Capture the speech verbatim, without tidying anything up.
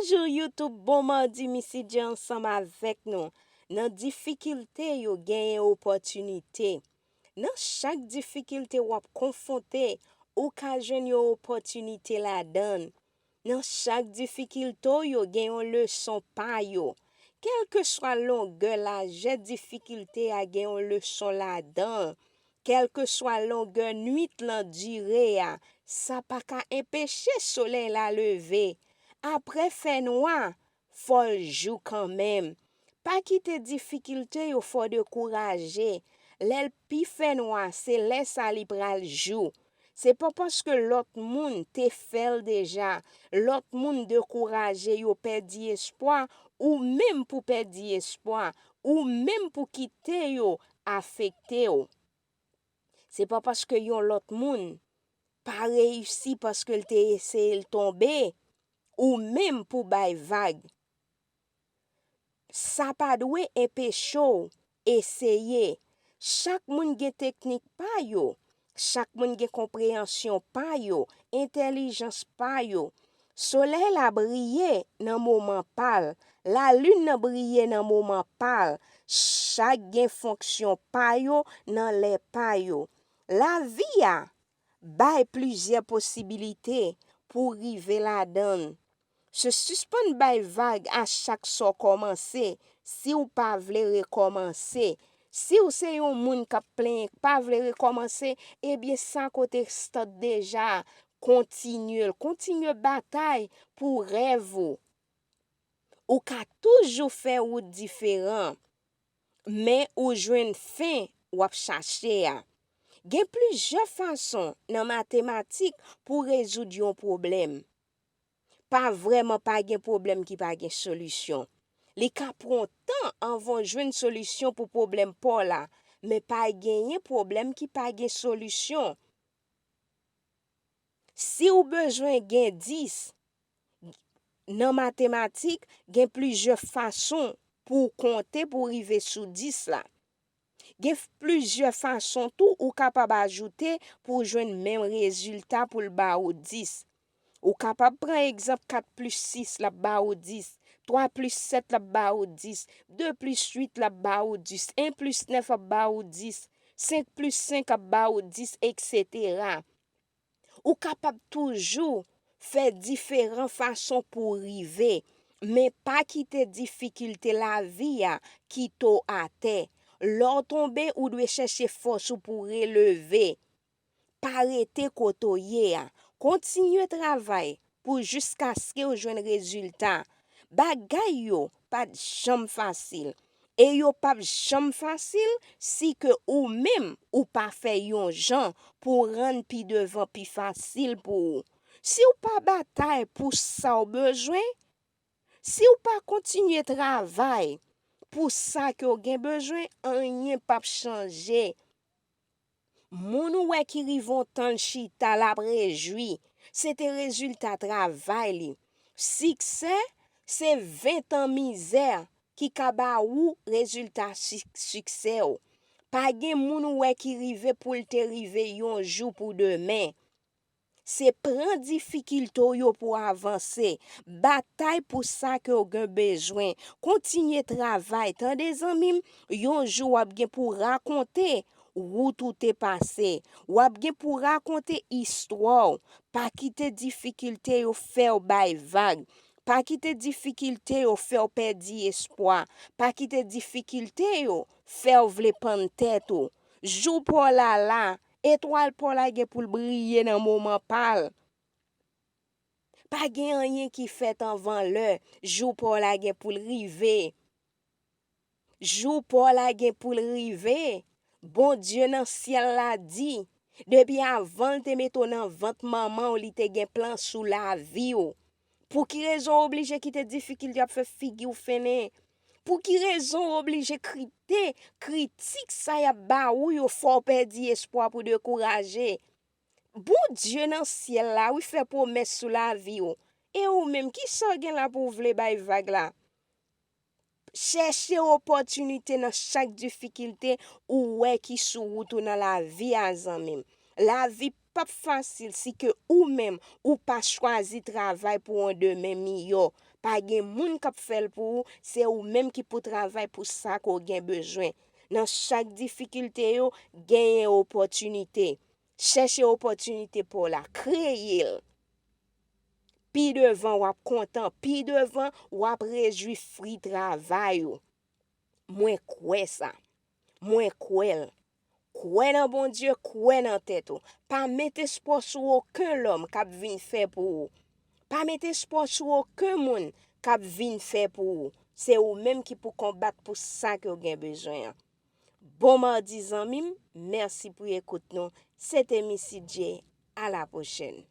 Bonjou YouTube, bon madi, Missy J ansanm avèk nou. Nan difikilte yo genyen opòtinite. Nan chak difikilte w ap konfwonte, ou ka jwenn yon opòtinite ladan l. Nan chak difikilte w yo gen yon leson pa yo. Kèlkeswa longè, lajè difikilte a, gen yon leson ladan l. Kèlkeswa longè nwit lan dire a, sa pa ka enpeche solèy la leve. Apre fènwa, fò l jou kanmenm. Pa kite difikilte yo fè w dekouraje. Lè l pi fènwa, se lè sa li pral jou. Se pa paske lòt moun te fè l deja, lòt moun dekouraje, yo pèdi espwa, ou menm pou pèdi espwa, ou menm pou kite yo afekte w. Se pa paske yon lòt moun pa reyisi paske l te eseye l tonbe, ou menm pou bay vag. Sa pa dwe enpeche w eseye. Chak moun gen teknik pa yo. Chak moun gen konpreyansyon pa yo, entèlijans pa yo. Solèy la briye nan moman pa l. Lalin nan briye nan moman pa l. Chak gen fonksyon pa yo nan lè pa yo. Lavi a bay plizyè posibilite pou w rive ladan l. Se sispann bay vag a chak sa w kòmanse, si w pa vle rekòmanse. Si w se yon moun k ap plenyen, k pa vle rekòmanse, ebyen sa kote start deja, kontinye l, kontinye batay pou rèv ou. Ou ka toujou fè wout diferan, men ou jwenn fen w ap chache a. Gen plizyè fason nan matematik pou rezoud yon pwoblèm. Pa vrèman pa gen pwoblèm ki pa gen solisyon. Li ka pran tan anvan w jwenn solisyon pou pwoblèm pa w la, men pa genyen pwoblèm ki pa gen solisyon. Si w bezwen gen dis, nan matematik, gen plizyè fason pou w konte pou w rive sou dis la. Gen f- plizyè fason tou ou kapab ajoute pou w jwenn menm rezilta pou l ba ou dis. Ou kapab pran egzanp kat plis sis l ap ba ou dis, twa plis sèt l ap ba ou dis, de plis uit l ap ba ou dis, en plis nèf ap ba ou dis, senk plis senk ap ba ou dis, etsetera. Ou kapab toujou fè diferan fason pou w rive, men pa kite difikilte lavi a kite w atè. Lè w tonbe, ou dwe chèche fòs ou pou w releve. Pa rete kote w ye a. Kontinye travay pou jiskaske w jwenn rezilta. Bagay yo pa t janm fasil. E yo p ap janm fasil si ke ou menm ou pa fè yon jan pou w rann pi devan pi fasil pou ou. Si w pa batay pou sa w bezwen, si w pa kontinye travay pou sa ke w gen bezwen, anyen p ap chanje. Moun ou wè ki rive yon tan l chita, l ap rejwi. Se te rezilta travay li. Siksè, se ven tan mizè ki ka ba ou rezilta sik- siksè w. Pa gen moun ou wè ki rive pou l te rive yon jou pou demen. Se pran difikilte w yo pou w avanse. Batay pou sa ke w gen bezwen. Kontinye travay. Tande zanmi m, yon jou w ap gen pou rakonte wout ou te pase. W ap gen pou rakonte istwa w. Pa kite difikilte yo fè w bay vag. Pa kite difikilte yo fè w pèdi espwa. Pa kite difikilte yo fè w vle pann tèt ou. Jou pa w la la, etwal pa w la gen pou l briye nan moman pa l. Pa gen anyen ki fèt anvan lè, jou pa w la gen pou l rive. Jou pa w la gen pou l rive. Bondye nan syèl la di, depi avan l te mete w nan vant manman w, li te gen plan sou lavi w. Pou ki rezon w oblije kite difikilte ap fè figi w fennen? Pou ki rezon w oblije kite kritik sa y ap ba ou yo fè w pèdi espwa pou dekouraje? Bondye nan syèl la, wi, fè pwomès sou lavi w. E ou menm, kisa w gen la pou w vle bay vag la? Chèche opòtinite nan chak difikilte ou wè ki sou wout ou nan lavi a, zanmi m. Lavi p ap fasil si ke ou menm ou pa chwazi travay pou yon demen miyò. Pa gen moun k ap fè l pou ou, se ou menm ki pou travay pou sa ke w gen bezwen. Nan chak difikilte yo, genyen opòtinite. Chèche opòtinite pa w la, kreye l. Pi devan w ap kontan, pi devan w ap rejwi fwi travay ou. Mwen kwè sa. Mwen kwè l. Kwè nan Bondye, kwè nan tèt ou. Pa met espwa sou okenn lòm k ap vin fè pou ou. Pa met espwa sou okenn moun k ap vin fè pou ou. Se ou menm ki pou konbat pou sa ke w gen bezwen an. Bon madi zanmi m, mèsi pou ekout nou. Se te Missy J. A la pwochèn.